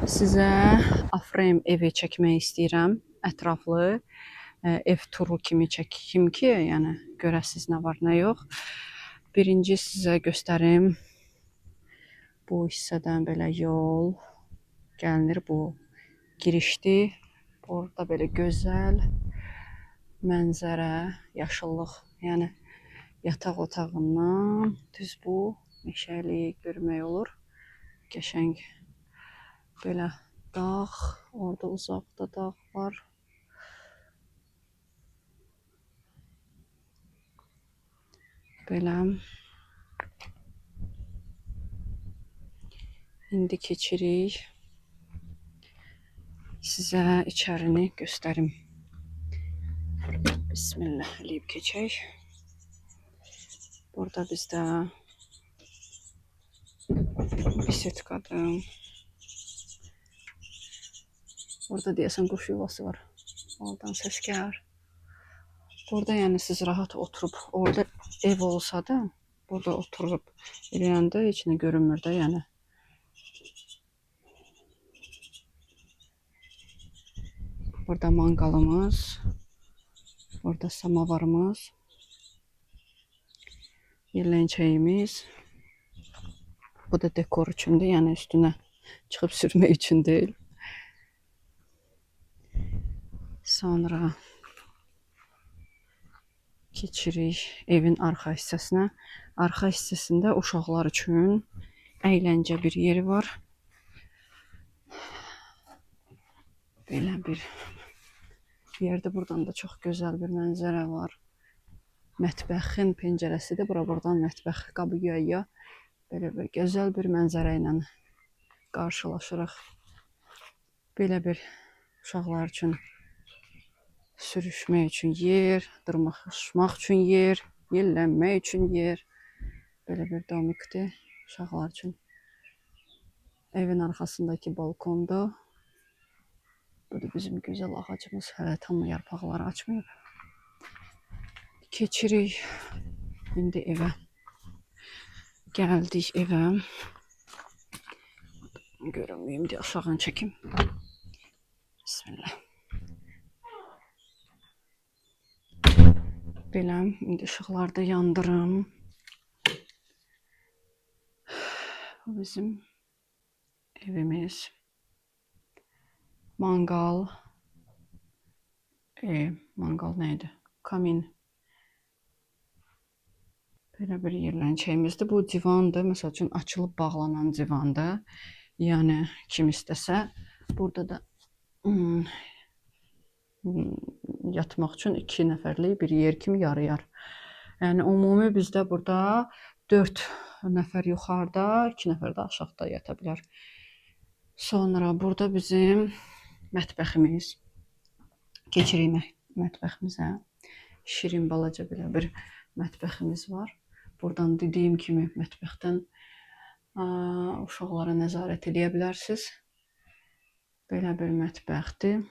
Sizə A-frame evi çəkmək istəyirəm. Ətraflı ev turu kimi çəkim ki, yəni görəsiniz nə var, nə yox. Birinci sizə göstərim. Bu hissədən belə yol gəlinir, bu girişdir. Burada belə gözəl mənzərə, yaşıllıq, yəni yataq otağından düz bu meşəliyi görmək olur. Qəşəng belə dağ, orada uzaqda dağ var. Belə. İndi keçirik. Sizə içərini göstərim. Bismillah eləyib keçək. Burada bizdə bisetkadır. Orada deyəsən quş yuvası var. Oradan səs gəlir. Burada yəni siz rahat oturub, orada ev olsa da, burada oturub eləyəndə heç nə görünmür də, yəni. Burada manqalımız, burada samavarımız, yerlənçəyimiz. Bu da dekor üçündür, yəni üstünə çıxıb sürmək üçün deyil. Sonra keçirik evin arxa hissəsinə. Arxa hissəsində uşaqlar üçün əyləncə bir yeri var. Belə bir yerdə, buradan da çox gözəl bir mənzərə var. Mətbəxin pəncərəsidir. Bura buradan mətbəx qabı yaya. Belə bir gözəl bir mənzərə ilə qarşılaşırıq. Belə bir uşaqlar üçün sürüşmək üçün yer, dırmaşmaq üçün yer, yellənmək üçün yer. Belə bir domikdir uşaqlar üçün. Evin arxasındakı balkondur. Bu da bizim gözəl ağacımız. Hələ tam yarpaqları açmayıb. Keçirik indi evə. Gəldik evə. Görünməyim deyə aşağını çəkim. Bismillah. Belə, indi işıqları da yandırım. Bu bizim evimiz. Manqal. Manqal nə idi? Kamin. Belə bir yerlənçəyimizdir. Bu divandır. Məsəl üçün açılıb bağlanan divandır. Yəni kim istəsə burada da yatmaq üçün 2 nəfərlik bir yer kimi yarayar. Yəni ümumi bizdə burada 4 nəfər yuxarıda, 2 nəfər də aşağıda yata bilər. Sonra burada bizim mətbəximiz. Keçirik mətbəximizə. Şirin balaca belə bir mətbəximiz var. Buradan dediyim kimi mətbəxdən uşaqlara nəzarət eləyə bilərsiniz. Belə bir mətbəxdir.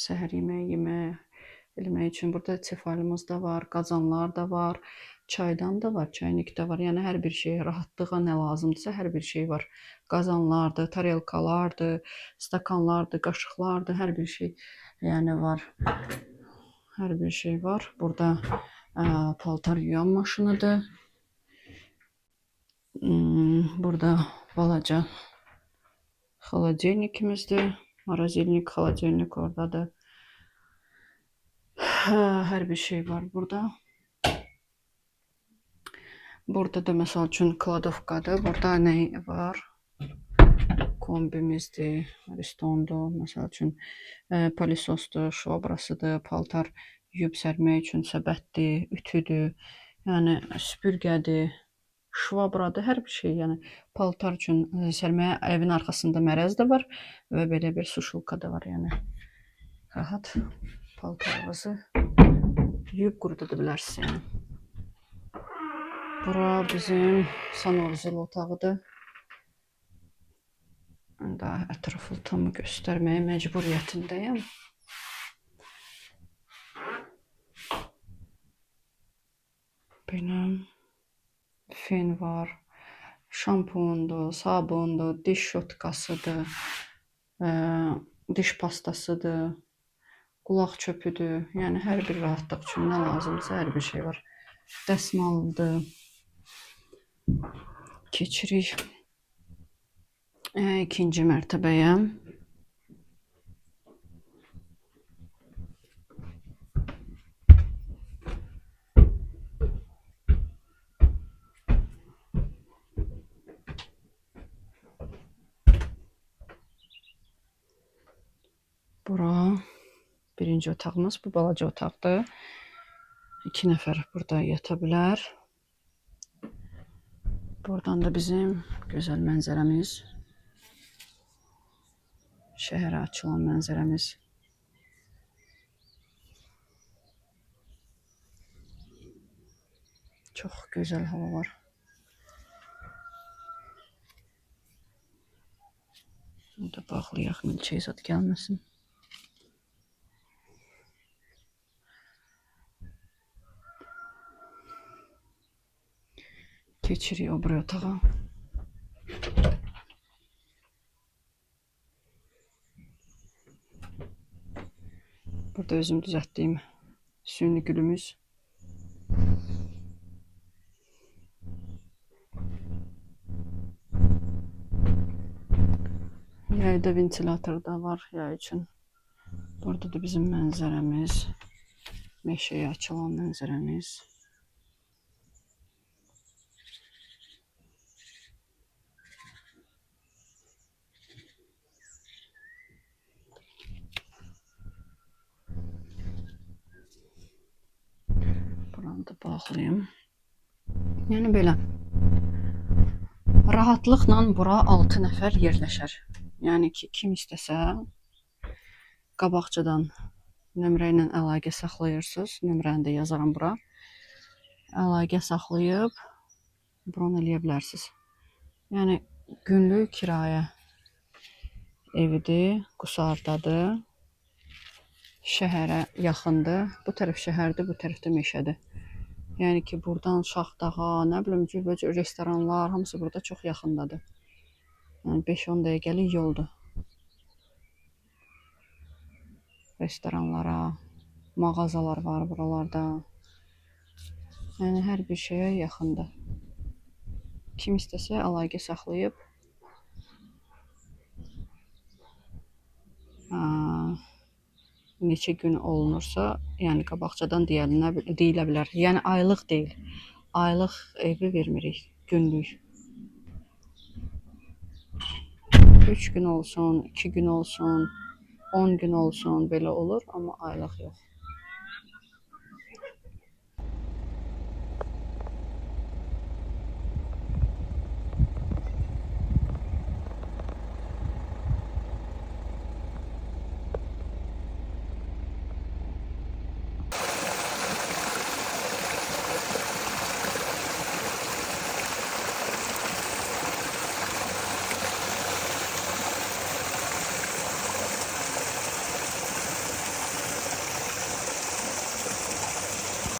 Səhər yeməyi yemək eləmək üçün burada tefalımız da var, qazanlar da var, çaydan da var, çaynik də var. Yəni hər bir şey, rahatlığa nə lazımdırsa hər bir şey var. Qazanlardır, tarelkalardır, stakanlardır, qaşıqlardır, hər bir şey yəni var. Hər bir şey var. Burada paltar yuyan maşınıdır. Burada balaca xaladelnikimizdir. Marazelnik, xaladelnik oradadır. Hər bir şey var burada. Burada da məsəl üçün kladovkadır. Burada nə var? Kombimizdir, Aristondur, məsəl üçün polisosdur, şvabrasıdır, paltar yuyub sərmək üçün səbətdir, ütüdür, yəni süpürgədir, şvabradır, hər bir şey, yəni paltar üçün sərməyə evin arxasında mərəz də var və belə bir suşulka da var, yəni rahat paltarınızı yuyub quruda bilərsiniz, yəni. Bura bizim sanuzel otağıdır. Daha ətraflı tam göstərməyə məcburiyyətindəyəm. Belə fen var, Şampundur, sabundur, diş şotkasıdır, diş pastasıdır, qulaq çöpüdür. Yəni hər bir rahatlıq üçün nə lazımdırsa hər bir şey var. Dəsmaldır. Keçirik ikinci mərtəbəyə. Bura birinci otağımız. Bu balaca otaqdır. 2 nəfər burada yata bilər. Buradan da bizim gözəl mənzərəmiz. Şəhərə açılan mənzərəmiz. Çox gözəl hava var. Bunu da bağlayaq, milçək zad gəlməsin. Keçirik o biri otağa. Burada özüm düzəltdiyim süni gülümüz. Yayda ventilator da var yay üçün. Burada da bizim mənzərəmiz. Meşəyə açılan mənzərəmiz. Buranı da bağlayım. Yəni belə. Rahatlıqla bura 6 nəfər yerləşər. Yəni ki, kim istəsə qabaqcadan nömrə ilə əlaqə saxlayırsınız. Nömrəni də yazaram bura. Əlaqə saxlayıb bron eləyə bilərsiniz. Yəni günlük kirayə evidir, Qusardadır. Şəhərə yaxındır. Bu tərəf şəhərdir, bu tərəf də meşədir. Yəni ki, buradan Şaxdağa, nə bilim, cürbəcür restoranlar, hamısı burada çox yaxındadır. Yəni 5-10 dəqiqəlik yoldur. Restoranlara, mağazalar var buralarda. Yəni hər bir şeyə yaxındır. Kim istəsə əlaqə saxlayıb neçə gün olunursa, yəni qabaqcadan deyilə bilər. Yəni aylıq deyil. Aylıq evi vermirik, günlük. 3 gün olsun, 2 gün olsun, 10 gün olsun, belə olur, amma aylıq yox.